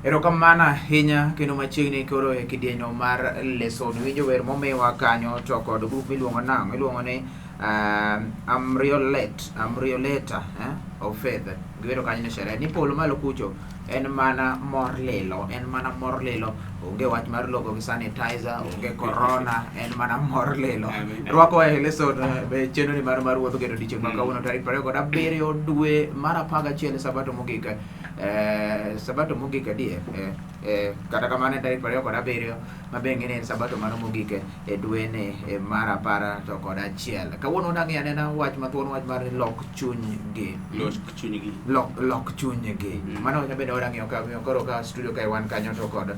Erokamano ahinya kendo machiegni koro e kidienyo mar lesson. Winjo wer momiwa kanyo to kod group miluongo nang'o? Iluongo ni Amriolet, Amrioleta of Faith. Giwero kanyo ni sherehe ni polo malo kucho en mana mor lilo, en mana mor lilo. Onge wach mar logo gi sanitizer, onge corona, en mana mor lilo. Amen. Rwako e lesson be chenro ni mar mar wuotho kendo odiechieng' ma kawuono tarik 27 dwe mar 11 sabato mogik sabato mogik adier kata kamano en tarik 27 ma be ng'e ni en sabato mano mogik e dweni mar 11. Kawuono nang'iyo anena wach mathuon wach mar ni lok chunygi. Lok chunygi. Lok chunygi. Mano wach mabende wadang'iyo ka miyo koro ka studio kae wan kanyo to kod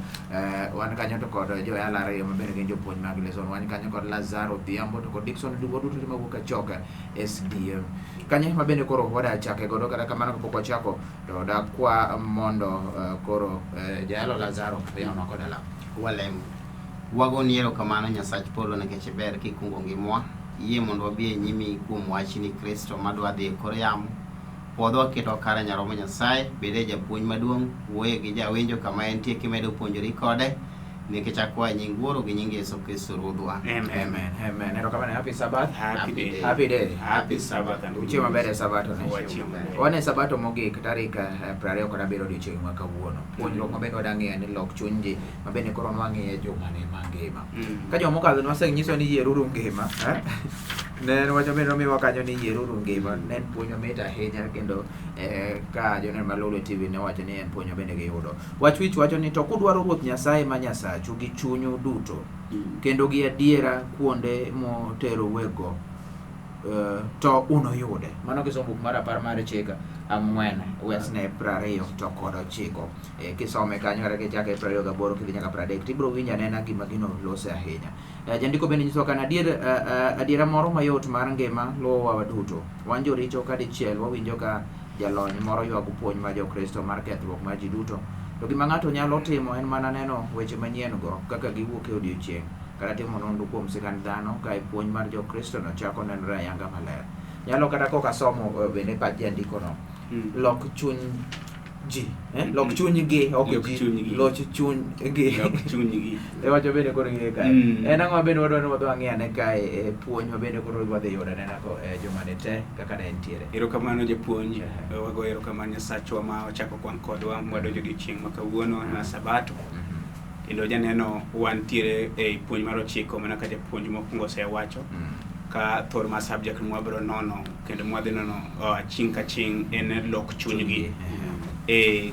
wan kanyo to kod joyalo ariyo mabende gin jopuonj mag lesson. Wan kanyo kod Lazaro Odhiambo to kod Dickson Dubo duto mawuok e Choka SDM. Kanyo mabende koro wada chake godo kata kamano kapok wachako to dakwa mondo koro jayalo Lazaro oyawnwa koda lamo. Walemo. Wagoni erokamano Nyasach polo nikech iber kikungo ngimawa. Yie mondo wabi e nyimi kuom wachni Kristo madwa dhi e kor yamo. Pwodhwa ketwa kare nyaromo Nyasaye, bed e japuonj maduong', wuoye gi jawinjo kama entie kimedo puonjori kode, nikech akwayo nying Wuoro gi nying Yesu Kristo Ruodhwa. Amen. Amen. Amen. Erokamano. Happy Sabbath. Happy day. Happy day. Happy Sabbath and Uchiemo maber e Sabato ne. Wachiemo maber. Wan e Sabato mogik tarik 27 odiechieng' ma kawuono. Puonjruok mabende wadang'iyo ni lok chuny ji mabende koro nwang'iye jumani mangima. Ka joma mokadho nwasenyiso ni yieruru ngima. Ne en wach mabende nomiwa kanyo ni yieruru ngima. Ne en puonj mamit ahinya kendo ka joneno mar Lolwe TV ne owacho ni en puonj mabende giyudo. Wach wich wacho ni to kudwaro Ruoth Nyasaye ma Nyasachu gi chunyu duto kendo gi adiera kuonde moterouego to unuyude. Mano kisomo buk mar 10 mar chik 4 wesne 29. Kisome kanyo kata kichake 28 kidhi nyaka 30 tibiro winjo anena gima gino lose ahinya. Jandiko bende nyisowa kana adier adiera moro mayot mar ngima luwowa waduto. Wan joricho ka dichiel wawinjo ka jalony moro ywago puonj mar Jokristo mar kethruok mar ji duto. To gima ng'ato nyalo timo en mana neno weche manyien go kaka giwuok e odiechieng' kata timo nonro kuom sigand dhano ka e puonj mar Jokristo no chako nenore ayanga maler. Nyalo kata kok asomo bende pach jandiko no. Lok chuny ji, lok chunygi, ok Lok ji, chunygi. lok chunygi. Lok chunygi. E wacho bende koro ng'iye kae. En ang'o bende wadwaro ni wadhi wang'i ane kae e puonj ma bende koro wadhi yudo anena ko juma ni te kaka ne entiere. Erokamano japuonj, wago erokamano Nyasachwa ma ochako kwang' kodwa mwadonjo odiechieng' ma kawuono ma Sabato. Kendo janeno wantiere e puonj mar 9 mana ka japuonj mokwongo osewacho. Ka thor mar subject mwabiro nono kendo mwadhi nono chieng' ka chieng' en lok chunygi.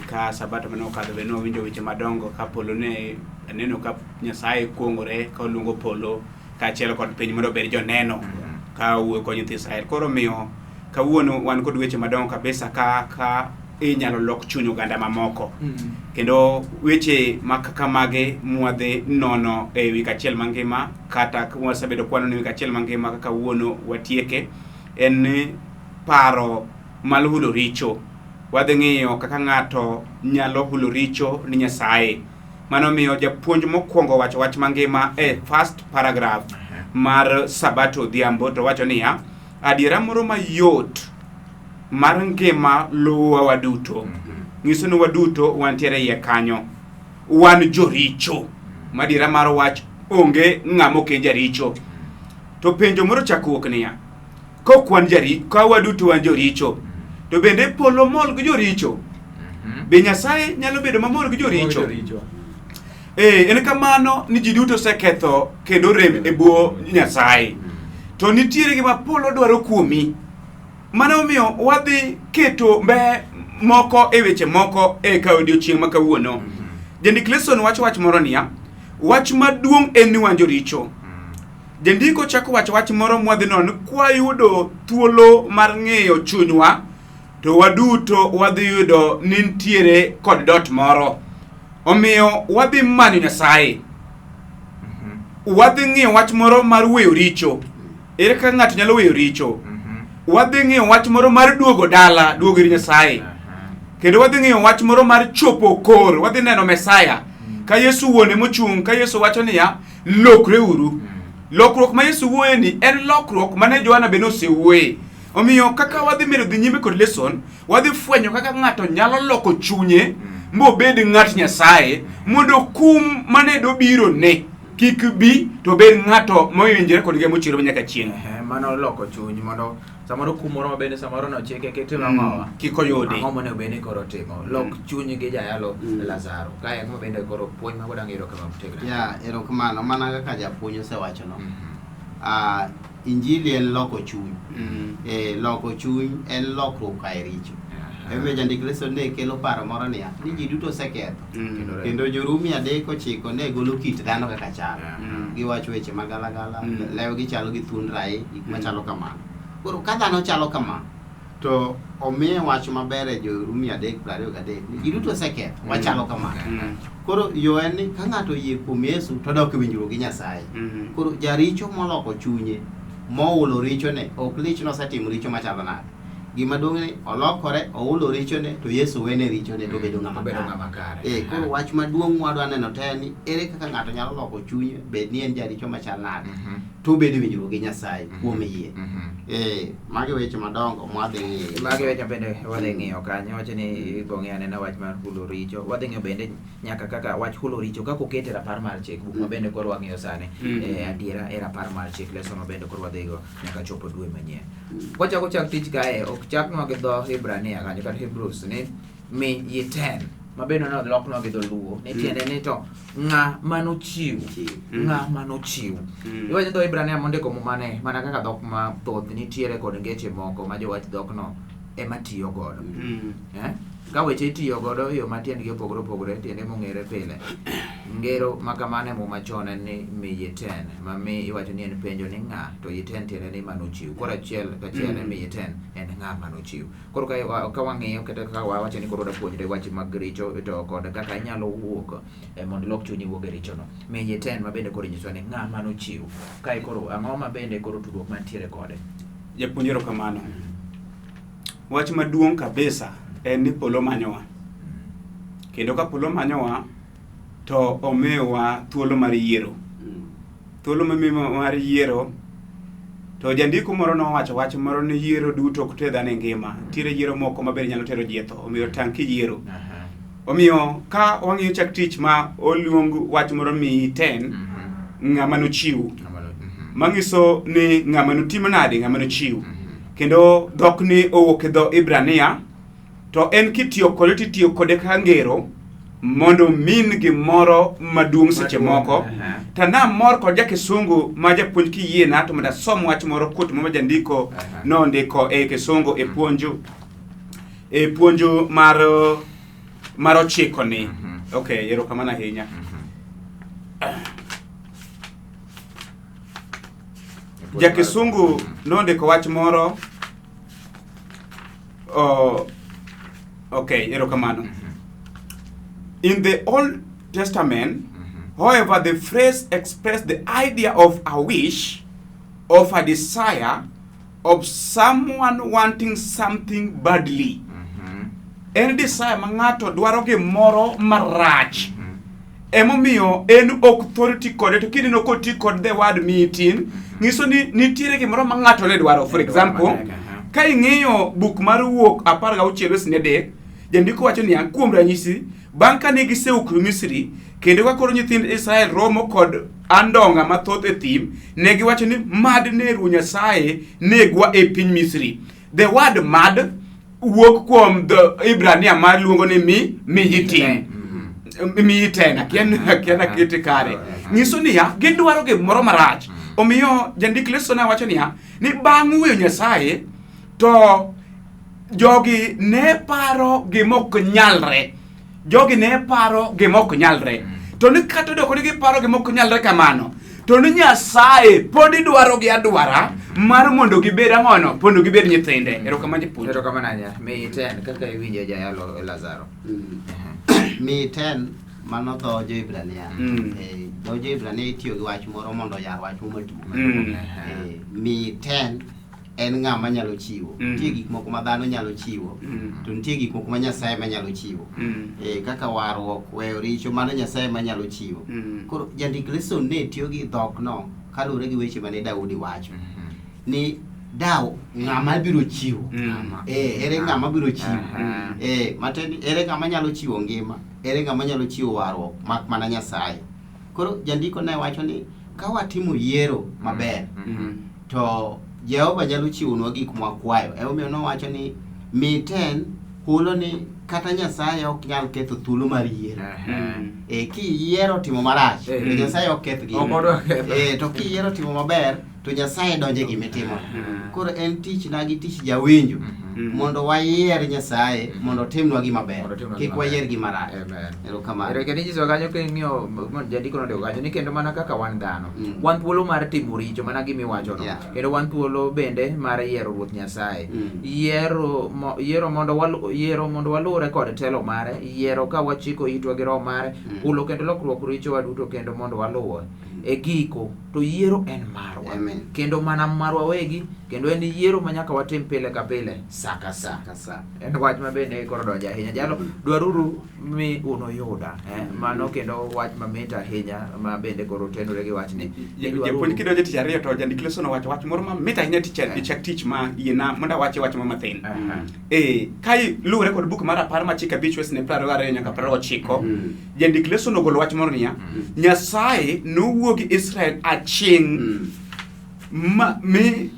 Ka Sabato mane okadho be nwawinjo weche madongo ka polo ne aneno ka Nyasaye kuong'ore ka oluongo polo kaachiel kod piny mondo obed joneno ka owuoyo kod nyithi Israel. Koro omiyo kawuono wan kod weche madongo kabisa kaka inyalo lok chuny oganda mamoko. Kendo weche ma kaka mage mwadhi nono e wik achiel mangima kata wasebedo kwanono e wik achiel mangima kaka kawuono watieke en ni paro mar hulo richo. Wadhi ng'iyo kaka ng'ato nyalo hulo richo ni Nyasaye. Mano miyo japuonj mokwongo wacho wach mangima e first paragraph mar Sabato odhiambo to wacho niya, adiera moro mayot mar ngima luwowa waduto. Nyiso ni waduto wantiere iye kanyo. Wan joricho. Madiera mar wach onge ng'ama ok en jaricho. To penjo moro chako wuok niya, ka ok wan jari, ka waduto wan joricho, to bende polo mol gi joricho? Be Nyasaye nyalo bedo mamor gi joricho? En kamano ni ji duto oseketho kendo rem e bwo Nyasaye. To nitiere gima polo dwaro kuomi. Mano omiyo wadhi keto mbe moko e weche moko e ka odiechieng' ma kawuono. Jandik lesson wacho wach moro niya, wach maduong' en ni wan joricho. Jandiko chako wacho wach moro mwadhi nono kwayudo thuolo mar ng'iyo chunywa to waduto wadhi yudo ni nitiere kod dot moro. Omiyo wadhi manyo Nyasaye. Wadhi ng'iyo wach moro mar weyo richo. Ere kaka ng'ato nyalo weyo richo? Wadhi ng'iyo wach moro mar duogo dala, duogo ir Nyasaye. Kendo wadhi ng'iyo wach moro mar chopo kor, wadhi neno Mesaya. Ka Yesu wuone mochung', ka Yesu wacho niya, lokreuru. Lokruok ma Yesu wuoye ni en lokruok mane Johana bende osewuoye. Omiyo kaka wadhi medo dhi nyime kod lesson, wadhi fwenyo kaka ng'ato nyalo loko chunye mobed ng'at Nyasaye mondo kum mane dobiro ne kik bi to bed ng'ato mowinjore kod ngima mochwere nyaka chieng'. Mano loko chuny mondo samoro kum moro mabende samoro nochike kik tim ang'owa Kik oyudi. Ang'o monego bed ni koro timo? Lok chuny gi jayalo Lazaro. Kae ang'o bende koro puonj mago dang' yudo kama motegno. Ya, erokamano. Mana kaka japuonj osewachono. Injili en loko chuny. Loko chuny en lokruok ka e richo. Emomiyo jandik leso ne kelo paro moro niya, ni ji duto oseketho. Kendo Jo-Rumi 3:9 ne golo kit dhano kaka chalo. Giwacho weche magalagala, lewgi chalo gi thuond rai, gik machalo kamano. Koro ka dhano chalo kama, to omiye wach maber e Jo-Rumi 3:23 ni ji duto oseketho, wachalo kamano. Koro yo en ni ka ng'ato oyie kuom Yesu to odok e winjruok gi Nyasaye. Koro jaricho moloko chunye, mohulo richone, ok lich nosetimo richo machalo nade. Gima duong' ni olokore, ohulo richone, to Yesu wene richone to obedo ng'ama Obedo kare. ng'ama kare. Koro wach maduong' mwadwa neno te en ni ere kaka ng'ato nyalo loko chunye, bed ni en jaricho machal nade, to obedo e winjruok gi Nyasaye kuom yie. Magi weche madongo mwadhi ng'iyo. Magi weche bende wadhi ng'iyo kanyo, wacho ni ibo ng'iyo anena wach mar hulo richo. Wadhi ng'iyo bende nyaka kaka wach hulo richo kaka oket e rapar mar chik, buk ma bende koro wang'iyo sani. Adiera e rapar mar chik, leso ma bende koro wadhigo nyaka chopo dwe manyien. Kwachako chak tich kae, ok chaknwa gi dho Hibrania kanyo kata Hebrews ni mi yiten, ma bende noloknwa gi dholuo, ni tiende ni to ng'a manochiw, ng'a manochiw. Iwacho dho Hibrania mondiko Muma ne, mana kaka dhok mathoth nitiere kod ngeche moko ma jowach dhokno ema tiyo godo. Ka weche itiyo godo e yo ma tiendgi opogore opogore, tiende mong'ere pile. Ngero ma kamano e Muma chon en ni mi yiten, ma mi iwacho ni en penjo ni ng'a, to yiten tiende ni manochiw. Koro achiel kachiel en mi yiten en ng'a manochiw. Koro ka wang'iyo kata ka wawacho ni koro wapuonjre wach mag richo to kod kaka inyalo wuok mondo ilok chunyi wuog e richono. Mi yiten ma bende koro inyiso ni ng'a manochiw. Kae koro ang'o ma bende koro tudruok mantiere kode? Japuonj, erokamano. Wach maduong' kabisa en ni polo manyowa. Kendo ka polo manyowa to omiyowa thuolo mar yiero. Thuolo mar yiero to jandiko moro nowacho wach moro ni yiero duto ok ter dhano e ngima. Nitiere yiero moko maber nyalo tero ji e tho, omiyo tang' kiyiero. Omiyo ka wang'iyo chak tich ma oluong wach moro mi ten, ng'ama nochiw. Manyiso ni ng'ama notim nade, ng'ama nochiw. Kendo dhok ni owuok e dho Ibrania, to en kitiyo kode titiyo kode kaka ngero mondo min gimoro maduong' seche moko. To namor kod ja kisungu ma japuonj kiyiena to mondo asom wach moro quote ma jandiko nondiko e kisungu e puonjo mar ochiko ni. Okay, erokamano ahinya. Jakisungu nondiko wach moro. Okay, erokamano. In the Old Testament, however, the phrase expressed the idea of a wish, of a desire, of someone wanting something badly. En desire ma ng'ato dwaro gimoro marach. Emomiyo en ok thor ti kode, to kineno koti kod the word meeting, nyiso ni nitiere gimoro ma ng'ato ne dwaro. For example, ka ing'iyo buk mar Wuok 16 verse 3, jandiko wacho niya, kuom ranyisi, bang' kane gisewuok Misri, kendo ka koro nyithind Israel romo kod andong'a mathoth e thim, ne giwacho ni mad ne Ruoth Nyasaye negwa e piny Misri. The word mad wuok kuom the Ibrania ma luongo ni mi miyitin. Miyitin, akia nakete kare. Nyiso niya, gidwaro gimoro marach. Omiyo jandik lesona wacho niya, ni bang' weyo Nyasaye, to jogi ne paro gima ok nyalre. Jogi ne paro gima ok nyalre. To ni kata odoko ni giparo gima ok nyalre kamano, to ni Nyasaye pod idwaro gi adwara mar mondo gibed ang'ono, mondo gibed nyithinde. Erokamano japuonj. Erokamano ahinya. Mi ten kaka iwinjo jayalo Lazaro. Mi ten mano dho jo-Hibrania. Dho jo-Hibrania itiyo gi wach moro mondo oyar wach moro maduong'. Mi ten en ng'ama nyalo chiwo. Nitie gik moko ma dhano nyalo chiwo, to nitie gik moko ma Nyasaye ma nyalo chiwo. Kaka warruok, weyo richo, mano Nyasaye ma nyalo chiwo. Koro jandik lesson ne tiyo gi dhokno kaluwore gi weche mane Daudi wacho. Ni Daw ng'ama biro chiwo. Mm. Eh, ere ng'ama biro chiwo. Aha. Eh, matiende ere ng'ama nyalo chiwo ngima, ere ng'ama nyalo chiwo warruok mak mana Nyasaye. Koro jandiko ne wacho ni ka watimo yiero maber Mm. to Jehova nyalo chiwonwa gik mwakwayo. Emomiyo nowacho ni miten hulo ni kata Nyasaye ok nyal ketho thuolo mar yiero. Mm. E, kiyiero timo marach to Nyasaye ok keth gino. Ok odwa ketho. E, to kiyiero timo maber to Nyasaye donje gima itimo. Mm. Koro en tichna gi tich jawinjo Mm. mondo wayier Nyasaye mondo otimnwa gima ber, Mondo otimnwa kik gima wayier ber. gima rach. Amen. Erokamano. Ero kendo inyiso kanyo king'iyo jandiko nondiko kanyo ni kendo mana kaka wan dhano wan thuolo mar timo richo mana gima iwachono Yeah. kendo wan thuolo bende mar yiero Ruoth Nyasaye yiero mo, yiero mondo walu, yiero mondo waluwre kod telo mare yiero ka wachiko itwa gi roho mare hulo kendo lokruok richowa duto kendo mondo waluwe e giko to yiero en marwa Amen. kendo mana marwa wegi kendo en yiero ma nyaka watim pile ka pile sa ka sa Kasa. en wach ma bende koro donjo ahinya jalo dwaruru mi unuyuda mano kendo wach mamit ahinya ma bende koro tenore gi wachni Ni dwaruru- Japuonj kidonjo tich ariyo to jandik leso nowacho wach moro mamit ahinya tich e chak tich ma yiena mondo awache wach moro mathin. Aha. Eh, ka luwore kod buk mar apar ma chik abich wesne 22 nyaka 29, Mm. jandik leso nogolo wach moro niya, Nyasaye nowuo gi Israel aching' ma mi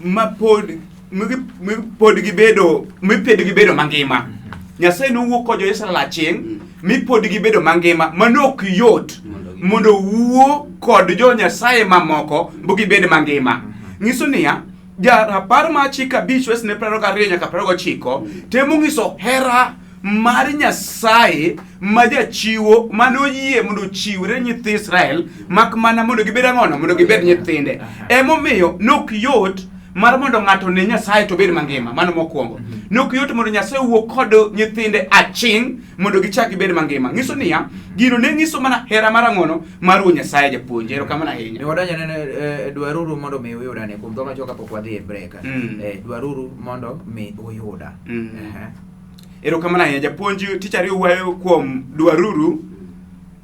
ma pod mi, mi pod gibedo mi pod gibedo mangima. Nyasaye nowuo kod jo-Israel aching' mi pod gibedo mangima mano ok yot Mondo gi- mondo wuo kod jo Nyasaye mamoko bo gibed mangima. Nyiso niya, jarapar mar chik abich wesne 22 nyaka 29 temo nyiso hera mar Nyasaye ma jachiwo mane oyie mondo ochiwre nyithi Israel mak mana mondo gibed ang'ono mondo gibed nyithinde. Emomiyo nok yot mar mondo ng'ato ne Nyasaye to obed mangima, mano mokwongo. Nok yot mondo Nyasaye owuo kod nyithinde aching' mondo gichak gibed mangima. Nyiso niya, gino ne nyiso mana hera mar ang'ono mar Wuon Nyasaye japuonj. Erokamano ahinya. Ne wadonjo nene dwaruru mondo mi uyuda ne kuom dhoma choka pok wadhi e break. Mm. Dwaruru mondo mi uyuda. Mm. Ehe. Erokamano ahinya japuonj. Tich ariyo wuoyo kuom dwaruru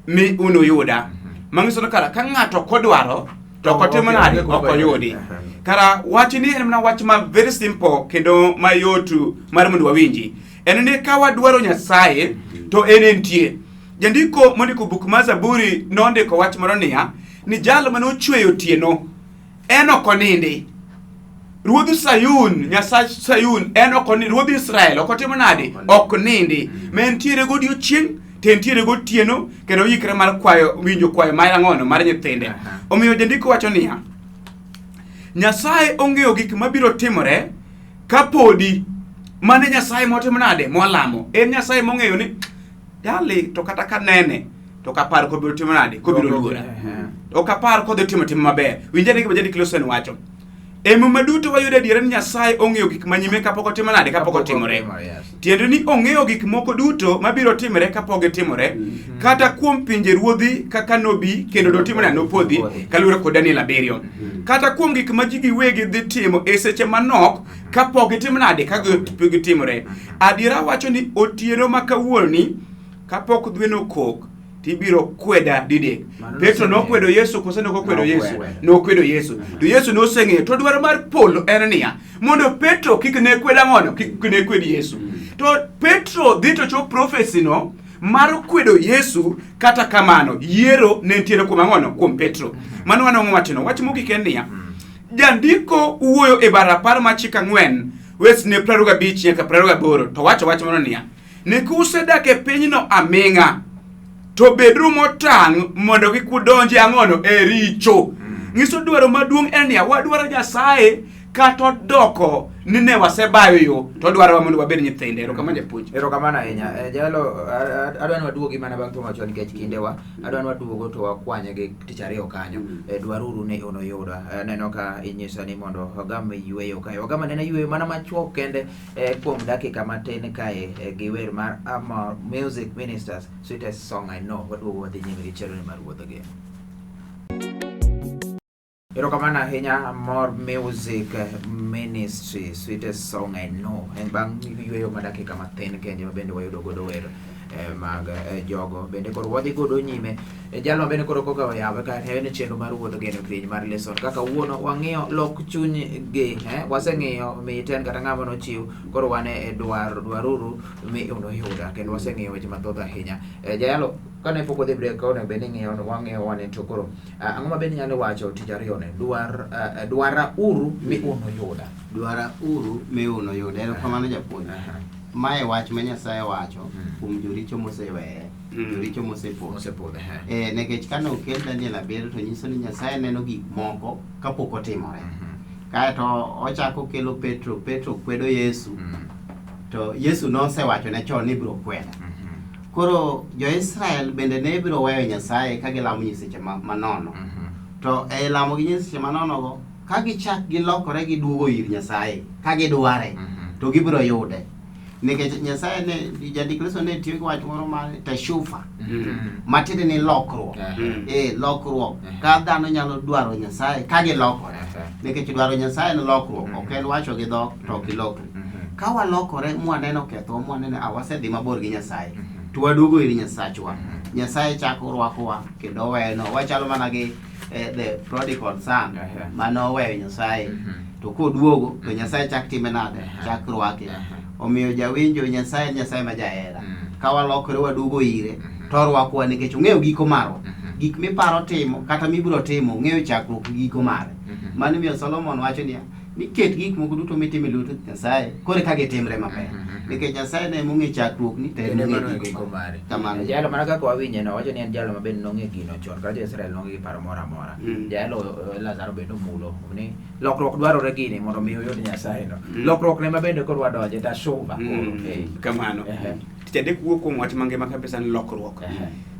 mi unuyuda. Manyiso ni kara ka ng'ato ok odwaro to ok otim nade ok oyudi. Kara wach ni en mana wach ma very simple kendo mayot mar mondo wawinji. En ni ka wadwaro Nyasaye to en entie. Jandiko mondiko buk mar Zaburi nondiko wach moro niya ni jal mane ochweyo otieno en ok onindi. Ruodh Sayun, Nyasach Sayun, en ok onindi. Ruodh Israel ok otimo nade? Ok nindi. Ma entiere godiochieng' to entiere gotieno kendo oyikre mar kwayo winjo kwayo mar ang'ono mar nyithinde. Aha. Omiyo jandiko wacho niya, Nyasaye ong'eyo gik mabiro timore kapodi mane Nyasaye motimo nade mwalamo. En Nyasaye mong'eyo ni jali to kata ka nene to ok apar kobiro timo nade kobiro luora. Ehe. Ok apar kodhi timo tim maber. Winj ane gima jandik Lewson wacho. E Muma duto wayudo adiera ni Nyasaye ong'eyo gik manyime kapok otimo nade kapok otimore. Yes. Tiende ni ong'eyo gik moko duto mabiro timore kapok gitimore, kata kuom pinje ruodhi kaka nobi kendo notim nade nopodhi Nopodhi. kaluwore kod Daniel abiriyo. Kata kuom gik ma ji giwegi dhi timo e seche manok kapok gitimo nade ka gi- gitimore. Adiera wacho ni otieno ma kawuononi kapok dhweno okok tibiro kweda didek. Mano Petro noseng'eyo. nokwedo Yesu kose nokokwedo Yesu? Nokwedo. Nokwedo Yesu. To Yesu noseng'eyo to dwaro mar polo en niya, mondo Petro kik ne kwed ang'ono, kik ne kwed Yesu. To Petro dhi to chop prophecy no mar kwedo Yesu kata kamano yiero ne nitiere kuom ang'ono kuom Petro. Mano wanong'o wachno. Wach mogik en niya, jandiko wuoyo e barapar mar chik ang'wen wesne 25 nyaka 28 to wacho wach moro niya, ni kusedak e pinyno aming'a to beduru motang' mondo kik udonji ang'ono e richo. Nyiso dwaro maduong' en niya, wadwaro Nyasaye kata odoko ni ne wasebayo yo to odwarowa mondo wabed nyithinde. Erokamano japuonj. Erokamano ahinya. Jalo, adwa ni waduogi mana bang' thuolo machuok nikech kindewa. Adwa ni waduogo to wakwanye gi tich ariyo kanyo. Dwaruru ni unuyuda. Aneno ka inyisa ni mondo wagam yueyo kae. Wagam anena yueyo mana machuok kende kuom dakika matin kae gi wer mar Amor Music Ministers Sweetest Song I Know. Waduogo wadhi nyime gi chenro ni mar wuotho gi. Erokamano ahinya Amor Music Ministry Sweetest Song I Know. En bang' yueyo ma dakika matin kende ma bende wayudo godo wer. Mag jogo bende koro wadhi godo nyime. Jalno bende koro koka oyawe ka en chenro mar wuodh geno piny mar lesson kaka wuono wang'iyo lok chuny gi waseng'iyo miten kata ng'ama nochiw koro wan e dwaruru mi unoyuda kendo waseng'iyo weche mathoth ahinya. Jayalo kane pok odhi break onego bed ni ng'iyo wang'iyo wane to koro ang'o ma bende inyalo wacho tich ariyo ne dwara uru mi unoyuda. Dwara uru mi unoyuda. Erokamano japuonj. Mae wach ma Nyasaye wacho kuom joricho moseweye, joricho mosepodho. Nikech kane okel Daniel 7 to nyiso ni Nyasaye neno gik moko kapok otimore. Kaeto ochako kelo Petro, Petro kwedo Yesu. To Yesu nosewacho ne chon ni ibiro kweda. Koro jo-Israel bende ne biro weyo Nyasaye ka gilamo nyiseche manono. To e lamo gi nyiseche manono go, ka gichak gilokore giduogo ir Nyasaye, ka gidware, to gibiro yude. Nikech Nyasaye ne jandik Kristo ne tiyo gi wach moro mar teshufa, matiende ni lokruok. Lokruok. Ka dhano nyalo dwaro Nyasaye ka gilokore. Nikech dwaro Nyasaye en lokruok, ok en wacho gi dhok to ok ilokri. Ka walokore mwaneno ketho, mwaneno wasedhi mabor gi Nyasaye, to waduogo ir Nyasachwa. Nyasaye chako rwakowa kendo owenwa. Wachalo mana gi the prodigal son mane oweyo Nyasaye. To koduogo to Nyasaye chak time nade? Chak rwake. Omiyo jawinjo, Nyasaye en Nyasaye ma jahera. Ka walokore waduogo ire, to orwakowa nikech ong'eyo giko marwa. Gik miparo timo kata mibiro timo, ong'eyo chakruok gi giko mare. Mano miyo Solomon wacho niya, ni ket gik moko duto mitimo e lwet Nyasaye, koro eka gitimre maber. Nikech Nyasaye ne ema ong'e chakruokni to en ong'e giko mare. Kamano. Jalo mana kaka wawinje no, wacho ni en jalo ma bende nong'e gino chon, kata jo-Israel nong'e gi paro moro amora. Jalo Lazaro bende omulo ni lokruok dwarore gini mondo mi oyud Nyasaye no. Lokruok ne ma bende koro wadonje tashuva koro. Kamano. Tich adek wuok kuom wach mangima kabisa ni lokruok.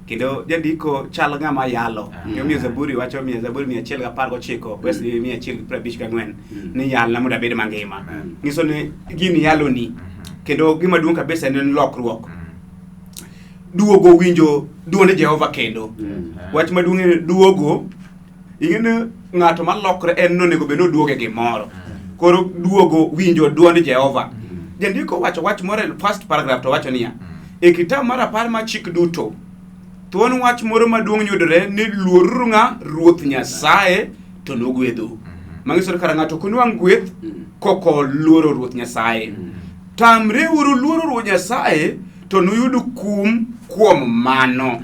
Kendo jandiko chal ng'ama yalo. Omiyo Zaburi wacho miya Zaburi 119, verse 154 ni yalna mondo abed mangima. Nyiso ni gini yaloni. Kendo gima duong' kabisa en lokruok. Duogo winjo duond Jehova kendo. Wach maduong' en duogo. Ing'e ni ng'ato malokre en nonego bed ni oduoge gimoro. Koro duogo winjo duond Jehova. Jandiko wacho wach moro e first paragraph to wacho niya, e kitabu mar 10 mar chik duto, thuon wach moro maduong' yudore ni luoruru ng'a Ruoth Nyasaye to nogwedhu. Manyiso ni kara ng'ato ok onwang' gweth kok oluoro Ruoth Nyasaye. Tamreuru luoro Ruoth Nyasaye to nuyud kum kuom mano.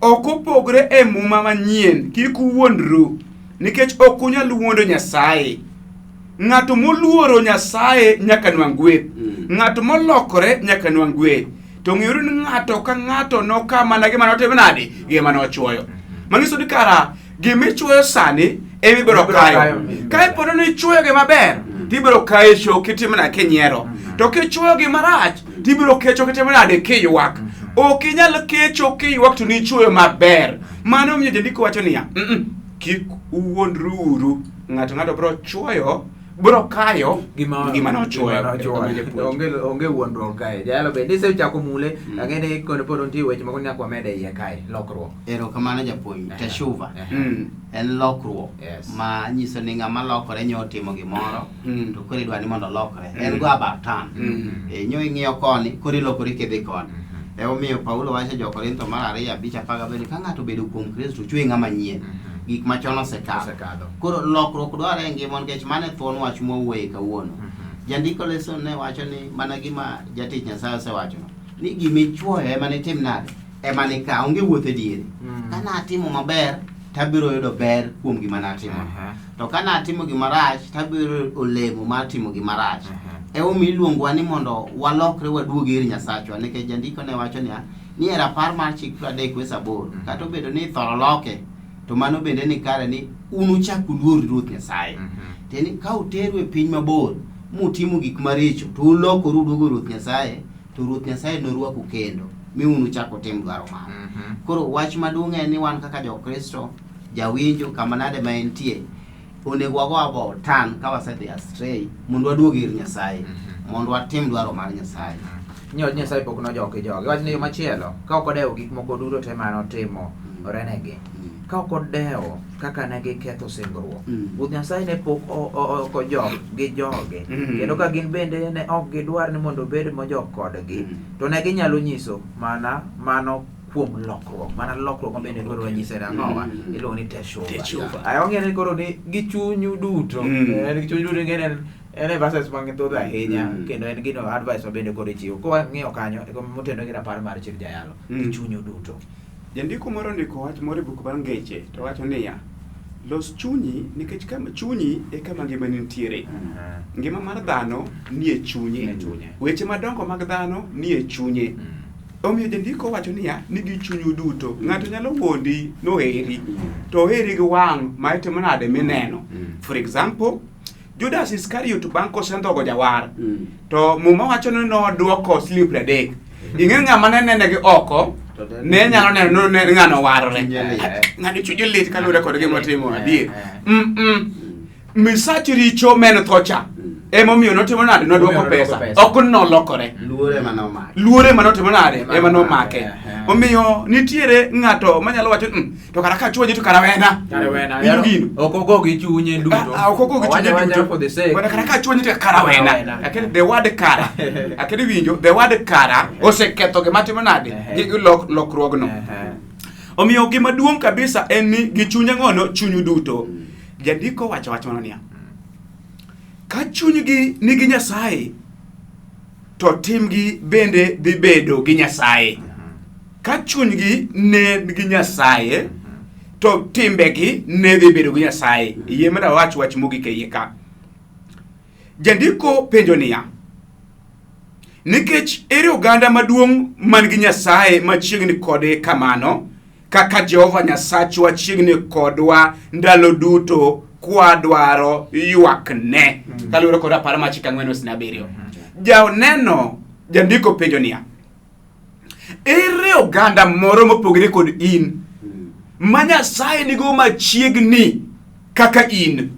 Ok opogre e Muma manyien, kik uwuondru, nikech ok unyal wuondo Nyasaye. Ng'ato moluoro Nyasaye nyaka nwang' gweth. Ng'ato molokore nyaka nwang' gweth. To ng'euru ni ng'ato ka ng'ato noka mana gima notimo nade, gima nochuoyo. Manyiso ni kara gima ichuoyo sani ema ibiro kayo. Ka ipono ni ichuoyo gima ber, to ibiro kayo kitimo nade, kinyiero. To kichuoyo gima rach, to ibiro kecho kitimo nade, kiywak. Ok inyal kecho kiywak to nichuoyo maber. Mano omiyo jandiko wacho niya, kik uwuondru, ng'ato ng'ato biro chuoyo, biro kayo gima nochuoyo. Onge wuondruok kae. Jayalo bende isechako mule, ang'e ni kone pod nitie weche moko nyaka wamed e iye kae, lokruok. Erokamano japuonj. Teshuva en lokruok ma nyiso ni ng'ama lokore nyo otimo gimoro to koro idwa ni mondo olokre. En go about turn. Nyo ing'iyo koni, koro ilokori kidhi koni. Emomiyo Paulo wacho jo-Korintho mar 2 5 17 ka ng'ato obedo kuom Kristo chwe ng'ama nyien. Gik machon osekadho. Koro lokruok dwarore e ngima nikech mano e thuon wach mwawuoye kawuono. Jandiko Lesson ne wacho ni mana gima jatich Nyasaye osewachono, ni gima ichuoyo ema nitim nade? Ema nika, onge wuoth e diere. Ka natimo maber, tabiro yudo ber kuom gima natimo. To ka natimo gima rach, tabiro yudo olemo mar timo gima rach. Emomiyo iluongowa ni mondo walokre waduog ir Nyasachwa, nikech jandiko ne wacho niya, ni e rapar mar chik 30 wes 8, kata obedo ni ithoro loke, to mano bende ni kare ni un uchak uluor Ruoth Nyasaye. Tiende ni ka uteru e piny mabor, mutimo gik maricho, to ulokoru uduogo Ruoth Nyasaye, to Ruoth Nyasaye norwaku kendo, mi un uchak utim dwaro mare. Koro wach maduong' en ni wan kaka Jokristo, jawinjo kama nade ma entie, onego wago about turn ka wasedhi astray mondo waduog ir Nyasaye, mondo watim dwaro mar Nyasaye. Ni od Nyasaye pok nojok gi jogi. Wach ni yo machielo, ka ok odewo gik moko duto te mane otimo orenegi. Ka ok odewo kaka ne giketho singruok. Ruoth Nyasaye ne pok ok ojok gi joge. Kendo ka gin bende ne ok gidwar ni mondo obed mojok kodgi, to ne ginyalo nyiso mana mano kuom lokruok. Mana lokruok ma bende koro wanyise nang'owa iluongo ni teshuva. Teshuva. Aye wang'eyo ni koro ni gi chunyu duto. Gi chunyu duto ing'e ni en e verses mathoth ahinya kendo en gino advice ma bende koro ichiwo. Ka wang'iyo kanyo motenore gi rapar mar chik jayalo gi chunyu duto. Jandiko moro ondiko wach moro e buk mar Ngeche to wacho niya, los chunyi nikech kama chunyi e kama ngimani nitiere. Ngima mar dhano nie chunye. Nie chunye. Weche madongo mag dhano nie chunye. Omiyo jandiko wacho niya, ni gi chunyu duto. Ng'ato nyalo wuondi noheri, to oheri gi wang' ma itimo nade mineno. For example, Judas Iscariot bang' kosendhogo jawar, to Muma wacho ni nodwoko siling 30. Ing'e ng'ama ne nene gi oko, ne nyalo neno ni ng'ano warore. Chunye lit. Ng'ani chunye lit kaluwore kod gima otimo adier. Misach richo men tho cha. Emomiyo notimo nade? Nodwoko Nodwoko pesa. pesa. Ok nolokore. Luoro ema nomake. Luoro ema notimo nade? Ema nomake. Omiyo nitiere ng'ato manyalo wacho to kara ka chuonye to kara wena. Kare wena. Winjo gino? Ok ogo gi chunye duto. Ah, ah, ok ogo gi Owacho chunye awacha duto. for the sake. Bwana kara ka chuonye to kara wena. Kara wena. Akeni the word kara. Akeni winjo the word kara oseketho gima timo nade? Gi lokruogno. Omiyo gima duong' kabisa en ni gi chuny ang'ono chunyu duto. Jandiko wacho wach mano niya. Ka chunygi nigi Nyasaye to timgi bende dhi bedo gi Nyasaye. Ka chunygi ne nigi Nyasaye to timbegi ne dhi bedo gi Nyasaye. Yie mondo awach wach mogik e iye ka. Jandiko penjo niya, nikech ere oganda maduong' man gi Nyasaye machiegni kode kamano, kaka Jehova Nyasachwa chiegni kodwa ndalo duto kwadwaro ywakne. Kaluwore kod rapar mar chik 4 wes 7. Janeno jandiko penjo niya, ere oganda moro mopogore kod in ma Nyasaye nigo machiegni kaka in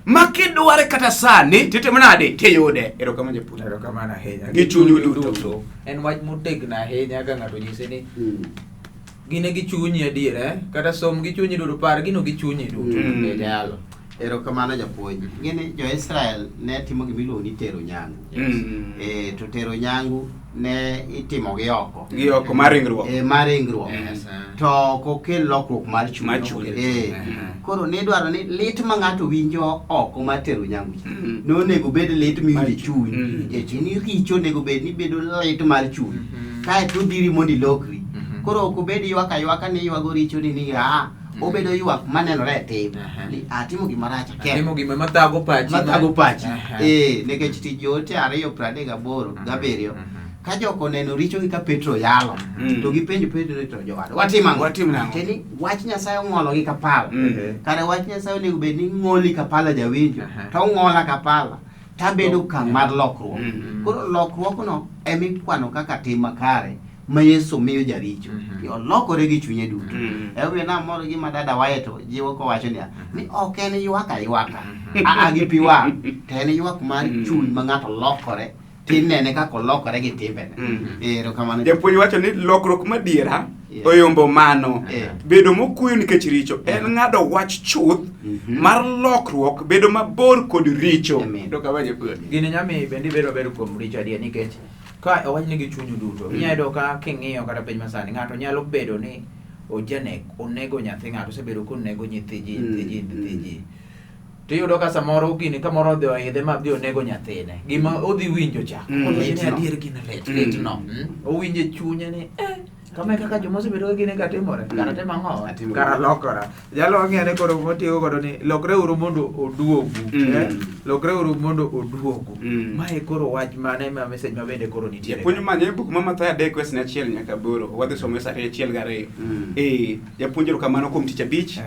ma kidware kata sani titimo nade tiyude? Erokamano japuonj. Erokamano ahinya. Gi chunyu duto. En wach motegno ahinya ka ng'ato nyisi ni gine gi chunyi adier kata som gi chunyi duto, par gino gi chunyi duto. Jayalo. Erokamano japuonj. Ing'eni jo-Israel ne timo gima iluongo ni tero nyangu. To tero nyangu ne itimo gi oko. Gi oko mar ringruok. Mar ringruok. To ok okel lokruok mar chuny. Mar chuny. Koro ne dwaro ni lit ma ng'ato winjo oko mar tero nyangu cha, nonego bed lit miwinjo e chuny. Ni richo onego bed ni bedo lit mar chuny. Kaeto odhiri mondo ilokri. Koro ok obed ywak aywaka ni ywago richo ni obedo ywak manenore e tim. Ni atimo gima rach aketho. Atimo gima mathago pachi. Mathago pachi. Nikech tich joote 2 38 7 ka jok oneno richogi ka Petro yalo, to gipenjo Petro ni to jowadwa, watim ang'o? Watim nang'o? To ni wach Nyasaye ong'ologi ka pala. Kare wach Nyasaye onego bed ni ng'oli ka pala jawinjo, to ong'ola ka pala, tabedo okang' mar lokruok. Koro lokruokno ema ikwano kaka tim makare ma Yesu miyo jaricho. Olokore gi chunye duto. Emomiyo namor gi gima dada Wyatt jiwo kowacho niya, ni ok en ywak aywaka, aa gi pi wang', to en ywak mar chuny ma ng'ato lokore, tinene kaka olokore gi timbene. Erokamano. Japuonj wacho ni lokruok madiera oyombo mano. Bedo mokuyo nikech richo en ng'ado wach chuth mar lokruok, bedo mabor kod richo. Erokamano japuonj. Gini nyami bende ibedo maber kuom richo adier nikech ka owach ni gi chunyu duto, inyalo yudo ka king'iyo kata piny masani ng'ato nyalo bedo ni ojanek, onego nyathi ng'ato, osebedo konego nyithi ji, nyithi ji, nyithi ji. Tiyudo ka samoro gini kamoro odhi oidhe ma odhi onego nyathine. Gima odhi winjo cha, owacho ni adier gini lit, lit no. Owinjo e chunye ni kama e kaka joma osebedo ka gine ka timore, kara timo ang'o? Kara lokora. Jalo wang'eyo ni koro motiyo godo ni lokreuru mondo oduogu. Lokreuru mondo oduogu. Mae koro wach mane ma message ma bende koro nitiere. Japuonj manye buk ma Mathayo 3 wes 1 nyaka 8, wadhi somo wes 2 1 gi 2. Japuonj erokamano kuom tich abich.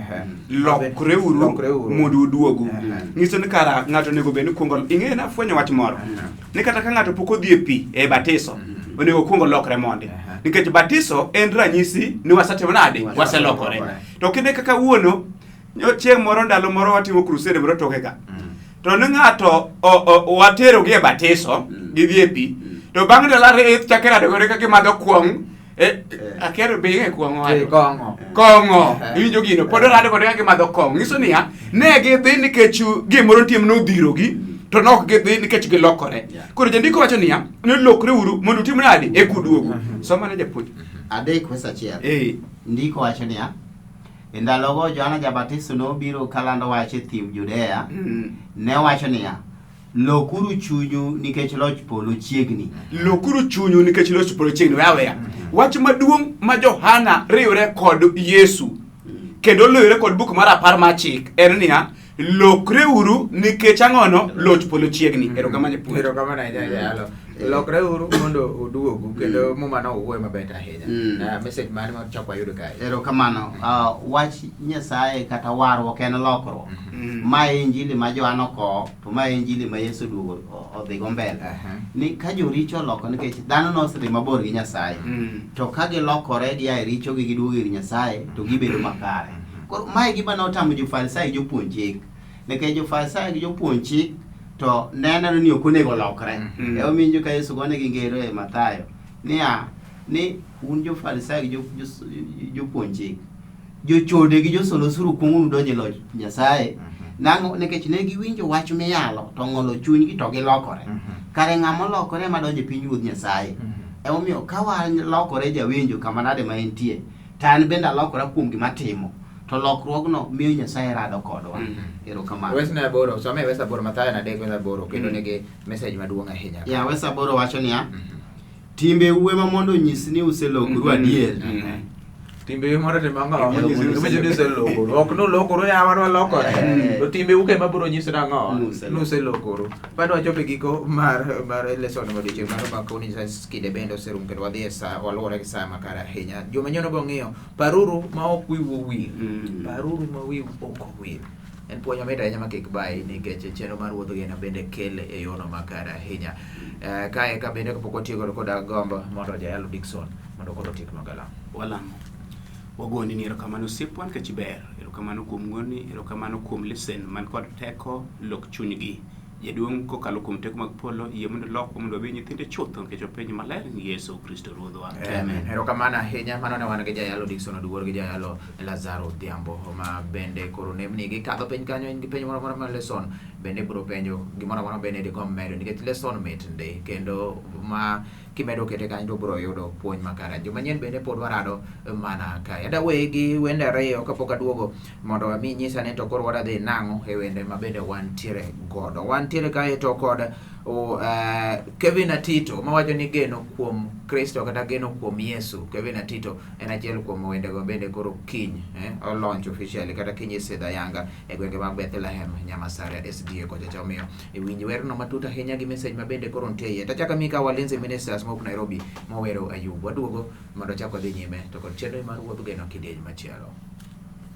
Lokreuru mondo uduogu. Nyiso ni kara ng'ato onego bed ni kuongo ing'eyo nafwenyo wach moro. Ni kata ka ng'ato pok odhi e pi e batiso, onego okuong olokre mondi. Nikech batiso en ranyisi ni wasetimo nade? Waselokore. To kinde kaka wuono, chieng' moro ndalo moro watimo crusade moro toke ka. To ni ng'ato watero gi e batiso, gidhi e pi. To bang' ndalo ariyo chak irado kode ka gimadho kuong'. Akero be ing'e kuong'o Eh, kong'o. Kong'o. Iwinjo gino pod orado kode ka gimadho kong'o. Nyiso niya, ne gidhi nikech gimoro nitie manodhirogi to ne ok gidhi nikech gilokore. Koro jandiko wacho niya, ni lokreuru mondo utim nadi eka uduogu. Som ane japuonj. 3 wes 1. Eh. Ndiko wacho niya, e ndalogo Johana Jabatiso nobiro kalando wach e thim Judea. Ne owacho niya, lokuru chunyu nikech loch polo chiegni. Lokuru chunyu nikech loch polo chiegni. Weya weya. Wach maduong' ma Johana riwre kod Yesu kendo luwre kod buk mar 10 mar chik en niya, lokreuru nikech ang'ono loch polo chiegni. Erokamano japuonj. Erokamano ahinya jayalo. Lokreuru mondo uduogu kendo muma no wuoyo maber ahinya. Message mane ma chak wayudo kae? Erokamano. Wach Nyasaye kata warruok en lokruok. Ma e injili ma Johana okowo to ma e injili ma Yesu oduogo odhigo mbele. Ni ka joricho oloko nikech dhano nosedhi mabor gi Nyasaye. To ka gilokore gia e richogi giduogo ir Nyasaye to gibedo makare. Koro mae gima notamo jo-Farisai gi jopuonj chik. Nikech jo-Farisai gi jopuonj chik to ne neno ni ok onego olokre. Emomiyo iwinjo ka Yesu gonegi ngero e Mathayo niya ni un jo-Farisai gi jopuonj chik jochode gi josol osuru kuongo udonjo e loch Nyasaye. Nang'o? Nikech ne giwinjo wach miyalo to ng'olo chunygi to gilokore. Kare ng'ama olokore ema donjo e piny ruodh Nyasaye. Emomiyo ka walokore jawinjo kama nade ma entie, to an bende alokora kuom gima atimo, to lokruogno miyo Nyasaye rado kodwa. Erokamano. Wes 8, some wes 8, Mathayo 3 wes 8 kendo nigi message maduong' ahinya. Ya wes 8 wacho niya, timbeu ema mondo onyis ni uselokoru adier. Timbeu mondo otim ang'o? Nyiso ni uselokoru. Ok nulokoru ya wan walokore. To timbeu ka ema biro nyiso nang'o? Nuselokoru. Bado wachopo e giko mar lesson odiochieng' mar ma kawuono Nyasaye kinde bende oserumo kendo wadhi e sa waluwore gi sa makare ahinya. Joma nyien obiro ng'iyo, paruru ma ok wiu owil. Paruru ma wiu ok owil. En puonj mamit ahinya ma kik bayi nikech chenro mar wuodh geno bende kele e yorno makare ahinya. Kae ka bende kapok watieko kod agombo mondo Jayalo Dickson mondo koro otiek magalam. Walamo. Wagoni ni erokamano osiepwa nikech iber. Erokamano kuom ng'wonni, erokamano kuom lesen man kod teko lok chunygi. Jaduong' kokalo kuom teko mag polo, yie mondo ilokwa mondo wabed nyithinde chutho nikech wapenji maler ni Yesu Kristo Ruodhwa. Amen. Erokamano ahinya. Mano ne wan gi Jayalo Dickson Oduor gi Jayalo Lazaro Odhiambo ma bende koro nemni gikadho piny kanyo in gi penjo moro amora mar lesson bende biro penjo gimoro amora bende digomb medo nikech lesson mit ndi kendo ma kimedo kete kanyo to biro yudo puonj makare. Joma nyien bende pod warado mana kae. Ada weyi gi wende ariyo kapok aduogo mondo ami nyisa ni to koro wadhi nang'o e wende ma bende wantiere godo. Wantiere kae to kod Kevin Atito mawacho ni geno kuom Kristo kata geno kuom Yesu. Kevin Atito en achiel kuom wendego bende koro kiny olaunch officially kata kiny isidho ayanga e gwenge mag Bethlehem Nyamasaria SDA kocha cha. Omiyo iwinj werno matut ahinya gi message ma bende koro nitie iye. Tachaka mi ka Walinzi Ministers mowuok Nairobi mowero Ayub. Waduogo mondo chak wadhi nyime to kod chenro mar wuodh geno kidieny machielo.